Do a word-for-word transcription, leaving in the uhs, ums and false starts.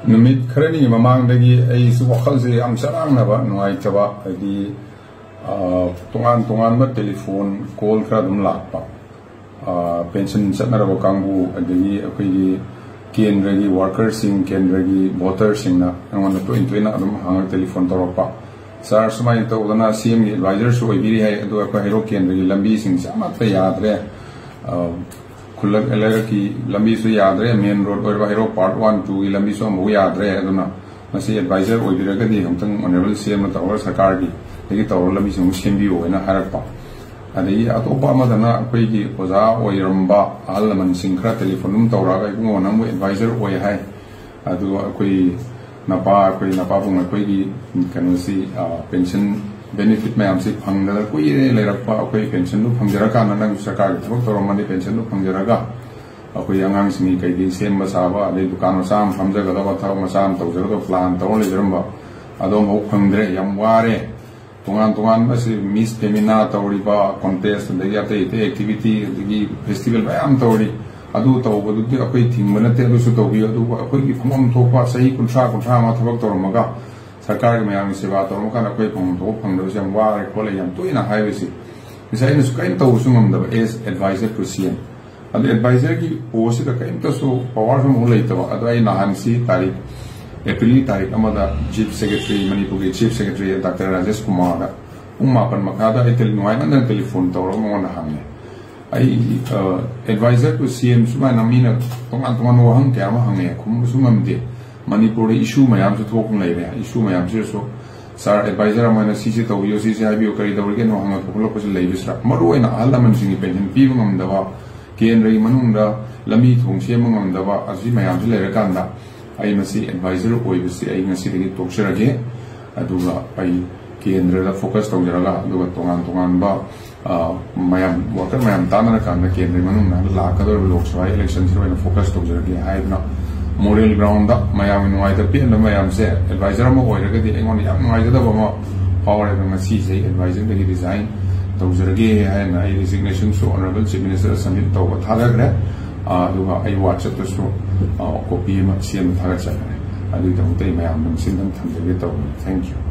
ꯅꯨꯃꯤꯠ ꯈꯔꯅꯤꯒꯤ ꯃꯃꯥꯡꯗꯒꯤ ꯑꯩꯁꯨ ꯋꯥꯈꯜꯁꯦ ꯌꯥꯝ ꯆꯔꯥꯡꯅꯕ, ꯅꯨꯡꯉꯥꯏꯇꯕ, ꯍꯥꯏꯗꯤ, ꯑ, ꯇꯣꯉꯥꯟ ꯇꯣꯉꯥꯟꯕ ꯇꯦꯂꯤꯐꯣꯟ ꯀꯣꯜ ꯈꯔ ꯑꯗꯨꯝ ꯂꯥꯛꯄ꯫ ꯑ, ꯄꯦꯟꯁꯟ ꯆꯠꯅꯔꯕ ꯀꯥꯡꯕꯨ, ꯑꯗꯒꯤ ꯑꯩꯈꯣꯏꯒꯤ ꯀꯦꯟꯗ꯭ꯔꯒꯤ ꯋꯥꯔꯀꯔꯁꯤꯡ, ꯀꯦꯟꯗ꯭ꯔꯒꯤ ꯚꯣꯇꯔꯁꯤꯡꯅ ꯑꯩꯉꯣꯟꯗ ꯇꯣꯏꯅ ꯇꯣꯏꯅ ꯑꯗꯨꯝ ꯍꯪꯉꯒ ꯇꯦꯂꯤꯐꯣꯟ ꯇꯧꯔꯛꯄ꯫ "ꯁꯥꯔ, ꯁꯨꯃꯥꯏꯅ ꯇꯧꯗꯅ ꯁꯤ ꯑꯦꯝꯒꯤ ꯑꯦꯗꯚꯥꯏꯖꯔꯁꯨ ꯑꯣꯏꯕꯤꯔꯤ ꯍꯥꯏ, ꯑꯗꯨꯒ ꯑꯩꯈꯣꯏ ꯍꯩꯔꯣꯛ ꯀꯦꯟꯗ꯭ꯔꯒꯤ ꯂꯝꯕꯤꯁꯤꯡꯁꯦ ꯑꯃꯠꯇ ꯌꯥꯗ꯭ꯔꯦ꯫ ꯑ, ꯈꯨꯜꯂꯛ ꯂꯩꯔꯛꯀꯤ ꯂꯝꯕꯤꯁꯨ ꯌꯥꯗ꯭ꯔꯦ, ꯃꯦꯟ ꯔꯣꯗ ꯑꯣꯏꯔꯤꯕ ꯍꯩꯔꯣꯛ ꯄꯥꯔꯠ ꯋꯥꯟ, ꯇꯨꯒꯤ ꯂꯝꯕꯤꯁꯨ ꯑꯃꯐꯥꯎ ꯌꯥꯗ꯭ꯔꯦ꯫ ꯑꯗꯨꯅ ꯃꯁꯤ ꯑꯦꯗꯚꯥꯏꯖꯔ ꯑꯣꯏꯕꯤꯔꯒꯗꯤ ꯑꯃꯨꯛꯇꯪ ꯑꯣꯅꯔꯦꯕꯜ ꯁꯤ ꯑꯦꯝꯅ ꯇꯧꯔꯒ ꯁꯔꯀꯥꯔꯒꯤ ꯗꯒꯤ ꯇꯧꯔꯒ ꯂꯝꯕꯤꯁꯤꯡ ꯑꯃꯨꯛ ꯁꯦꯝꯕꯤꯌꯨ" ꯍꯥꯏꯅ ꯍꯥꯏꯔꯛꯄ꯫ ꯑꯗꯒꯤ ꯑꯇꯣꯞꯄ ꯑꯃꯗꯅ ꯑꯩꯈꯣꯏꯒꯤ ꯑꯣꯖꯥ ꯑꯣꯏꯔꯝꯕ ꯑꯍꯜ ꯂꯃꯟꯁꯤꯡ ꯈꯔ ꯇꯦꯂꯤꯐꯣꯟ ꯑꯗꯨꯝ ꯇꯧꯔꯛꯑꯒ, "ꯏꯕꯨꯡꯉꯣ, ꯅꯪꯕꯨ ꯑꯦꯗꯚꯥꯏꯖꯔ ꯑꯣꯏ ꯍꯥꯏ, ꯑꯗꯨ ꯑꯩꯈꯣꯏ ꯅꯄꯥ, ꯑꯩꯈꯣꯏ ꯅꯄꯥꯕꯨꯡ ꯑꯩꯈꯣꯏꯒꯤ ꯀꯩꯅꯣꯁꯤ, ꯑ, ꯄꯦꯟꯁꯟ ꯕꯦꯅꯤꯐꯤꯠ ꯃꯌꯥꯝꯁꯤ ꯐꯪꯗꯅ ꯀꯨꯏꯔꯦ ꯂꯩꯔꯛꯄ, ꯑꯩꯈꯣꯏ ꯄꯦꯟꯁꯟꯗꯨ ꯐꯪꯖꯔꯀꯥꯟꯗ ꯅꯪꯁꯨ ꯁꯔꯀꯥꯔꯒꯤ ꯊꯕꯛ ꯇꯧꯔꯝꯃꯗꯤ ꯄꯦꯟꯁꯟꯗꯨ ꯐꯪꯖꯔꯒ ꯑꯩꯈꯣꯏ ꯑꯉꯥꯡꯁꯤꯡꯒꯤ ꯀꯩꯒꯤ ꯁꯦꯝꯕ ꯁꯥꯕ, ꯑꯗꯩ ꯗꯨꯀꯥꯟ ꯃꯆꯥ ꯑꯃ ꯐꯝꯖꯒꯗꯕ, ꯊꯕꯛ ꯃꯆꯥ ꯑꯃ ꯇꯧꯖꯒꯗꯕ ꯄ꯭ꯂꯥꯟ ꯇꯧꯔ ꯂꯩꯖꯔꯝꯕ, ꯑꯗꯣ ꯑꯃꯐꯥꯎ ꯐꯪꯗ꯭ꯔꯦ꯫ ꯌꯥꯝ ꯋꯥꯔꯦ꯫ ꯇꯣꯉꯥꯟ ꯇꯣꯉꯥꯟꯕ ꯁꯤ ꯃꯤꯁ ꯐꯦꯃꯤꯅꯥ ꯇꯧꯔꯤꯕ ꯀꯣꯟꯇꯦꯁ, ꯑꯗꯒꯤ ꯑꯇꯩ ꯑꯇꯩ ꯑꯦꯛꯇꯤꯚꯤꯇꯤ, ꯑꯗꯒꯤ ꯐꯦꯁꯇꯤꯚꯦꯜ ꯃꯌꯥꯝ ꯇꯧꯔꯤ꯫ ꯑꯗꯨ ꯇꯧꯕꯗꯨꯗꯤ ꯑꯩꯈꯣꯏ ꯊꯤꯡꯕ ꯅꯠꯇꯦ, ꯑꯗꯨꯁꯨ ꯇꯧꯕꯤꯌꯨ꯫ ꯑꯗꯨꯕꯨ ꯑꯩꯈꯣꯏꯒꯤ ꯐꯪꯐꯝ ꯊꯣꯛꯄ ꯆꯍꯤ ꯀꯨꯟꯊ꯭ꯔꯥ, ꯀꯨꯟꯊ꯭ꯔꯥ ꯃꯉꯥ ꯊꯕꯛ ꯇꯧꯔꯝꯃꯒ ꯁꯔꯀꯥꯔꯒꯤ ꯃꯌꯥꯝꯒꯤ ꯁꯦꯕꯥ ꯇꯧꯔꯝꯃꯀꯥꯟꯗ ꯑꯩꯈꯣꯏ ꯐꯪꯐꯝ ꯊꯣꯛꯄ ꯐꯪꯗꯕꯁꯦ ꯌꯥꯝ ꯋꯥꯔꯦ ꯈꯣꯠꯂꯦ ꯌꯥꯝ ꯇꯣꯏꯅ ꯍꯥꯏꯕꯁꯤ ꯉꯁꯥꯏ ꯑꯩꯅꯁꯨ ꯀꯔꯤꯝ ꯇꯧꯕꯁꯨ ꯉꯝꯗꯕ, as advisor to C M꯫ ꯑꯗꯨ ꯑꯦꯗꯚꯥꯏꯖꯔꯒꯤ ꯄꯣꯁꯁꯤꯗ ꯀꯔꯤꯝꯇꯁꯨ ꯄꯋꯥꯔꯁꯨ ꯑꯃꯨꯛ ꯂꯩꯇꯕ꯫ ꯑꯗꯣ ꯑꯩ ꯅꯍꯥꯟꯁꯤ ꯇꯥꯔꯤꯛ, ꯑꯦꯄ꯭ꯔꯤꯜꯒꯤ ꯇꯥꯔꯤꯛ ꯑꯃꯗ ꯆꯤꯐ ꯁꯦꯀ꯭ꯔꯦꯇꯔꯤ, ꯃꯅꯤꯄꯨꯔꯒꯤ ꯆꯤꯐ ꯁꯦꯀ꯭ꯔꯦꯇꯔꯤ ꯗꯥꯛꯇꯔ ꯔꯥꯖꯦꯁ ꯀꯨꯃꯥꯔꯗ ꯄꯨꯡ ꯃꯥꯄꯟ ꯃꯈꯥꯗ ꯑꯩ ꯇꯦꯂꯤ-, ꯅꯨꯡꯉꯥꯏꯃꯟꯗꯅ ꯇꯦꯂꯤꯐꯣꯟ ꯇꯧꯔꯒ ꯃꯉꯣꯟꯗ ꯍꯪꯉꯦ꯫ ꯑꯩ, ꯑ, advisor to C M ꯁꯨꯃꯥꯏꯅ ꯃꯤꯅ ꯇꯣꯉꯥꯟ ꯇꯣꯉꯥꯟꯕ ꯋꯥꯍꯪ ꯀꯌꯥ ꯑꯃ ꯍꯪꯉꯦ, ꯈꯨꯝꯕꯁꯨ ꯉꯝꯗꯦ꯫ ꯃꯅꯤꯄꯨꯔꯗ issue ꯃꯌꯥꯝꯁꯨ ꯊꯣꯛꯄ ꯂꯩꯔꯦ꯫ Issue ꯃꯌꯥꯝꯁꯤꯗꯁꯨ, "ꯁꯥꯔ, ꯑꯦꯗꯚꯥꯏꯖꯔ ꯑꯃ ꯑꯣꯏꯅ ꯁꯤꯁꯦ ꯇꯧꯕꯤꯌꯨ, ꯁꯤꯁꯦ ꯍꯥꯏꯕꯤꯌꯨ, ꯀꯔꯤ ꯇꯧꯔꯤꯒꯦꯅꯣ?" ꯍꯪꯉꯛꯄ ꯈꯣꯠꯂꯛꯄꯁꯨ ꯂꯩꯕꯁꯤꯗ, ꯃꯔꯨꯑꯣꯏꯅ ꯑꯍꯜ ꯂꯃꯟꯁꯤꯡꯒꯤ ꯄꯦꯟꯁꯟ ꯄꯤꯕ ꯉꯝꯗꯕ, ꯀꯦꯟꯗ꯭ꯔꯒꯤ ꯃꯅꯨꯡꯗ ꯂꯝꯕꯤ ꯊꯣꯡ ꯁꯦꯝꯕ ꯉꯝꯗꯕ, ꯑꯁꯤ ꯃꯌꯥꯝꯁꯤ ꯂꯩꯔꯀꯥꯟꯗ ꯑꯩ ꯃꯁꯤ ꯑꯦꯗꯚꯥꯏꯖꯔ ꯑꯣꯏꯕꯁꯤ ꯑꯩ ꯉꯁꯤꯗꯒꯤ ꯇꯣꯛꯆꯔꯒꯦ꯫ ꯑꯗꯨꯒ ꯑꯩ ꯀꯦꯟꯗ꯭ꯔꯗ ꯐꯣꯀꯁ ꯇꯧꯖꯔꯒ, ꯑꯗꯨꯒ ꯇꯣꯉꯥꯟ ꯇꯣꯉꯥꯟꯕ, ꯑ, ꯃꯌꯥꯝ, ꯋꯥꯀꯔ ꯃꯌꯥꯝ ꯇꯥꯟꯅꯔꯀꯥꯟꯗ ꯀꯦꯟꯗ꯭ꯔꯒꯤ ꯃꯅꯨꯡꯗ ꯂꯥꯛꯀꯗꯧꯔꯤꯕ ꯂꯣꯛ ꯁꯚꯥ ꯏꯂꯦꯛꯁꯟꯁꯤꯗ ꯑꯣꯏꯅ ꯐꯣꯀꯁ ꯇꯧꯖꯔꯒꯦ ꯍꯥꯏꯗꯨꯅ, ꯃꯣꯔꯦꯜ ꯒ꯭ꯔꯥꯎꯟꯗ ꯃꯌꯥꯝꯒꯤ ꯅꯨꯡꯉꯥꯏꯇꯕ ꯄꯦꯟꯗꯕ ꯃꯌꯥꯝꯁꯦ ꯑꯦꯗꯚꯥꯏꯖꯔ ꯑꯃ ꯑꯣꯏꯔꯒꯗꯤ ꯑꯩꯉꯣꯟꯗ ꯌꯥꯝ ꯅꯨꯡꯉꯥꯏꯖꯗꯕ ꯑꯃ ꯐꯥꯎꯔꯦ꯫ ꯑꯗꯣ ꯉꯁꯤꯁꯦ ꯑꯩ ꯑꯦꯗꯚꯥꯏꯖꯔꯗꯒꯤ ꯔꯤꯖꯥꯏꯟ ꯇꯧꯖꯔꯒꯦ ꯍꯥꯏꯅ ꯑꯩ ꯔꯤꯖꯤꯒꯅꯦꯁꯟꯁꯨ ꯑꯣꯅꯔꯦꯕꯜ ꯆꯤꯐ ꯃꯤꯅꯤꯁꯇꯔꯗ ꯁꯕꯃꯤꯠ ꯇꯧꯕ ꯊꯥꯗꯈ꯭ꯔꯦ꯫ ꯑ, ꯑꯗꯨꯒ ꯑꯩ ꯋꯥꯆꯞꯇꯁꯨ, ꯑ, ꯀꯣꯄꯤ ꯑꯃ ꯁꯦꯝꯕ ꯊꯥꯒꯠꯆꯈ꯭ꯔꯦ꯫ ꯑꯗꯨꯒꯤꯗꯃꯛꯇ ꯑꯩ ꯃꯌꯥꯝ ꯅꯨꯡꯁꯤꯅ ꯊꯝꯖꯒꯦ ꯇꯧꯕꯅꯤ꯫ Thank you꯫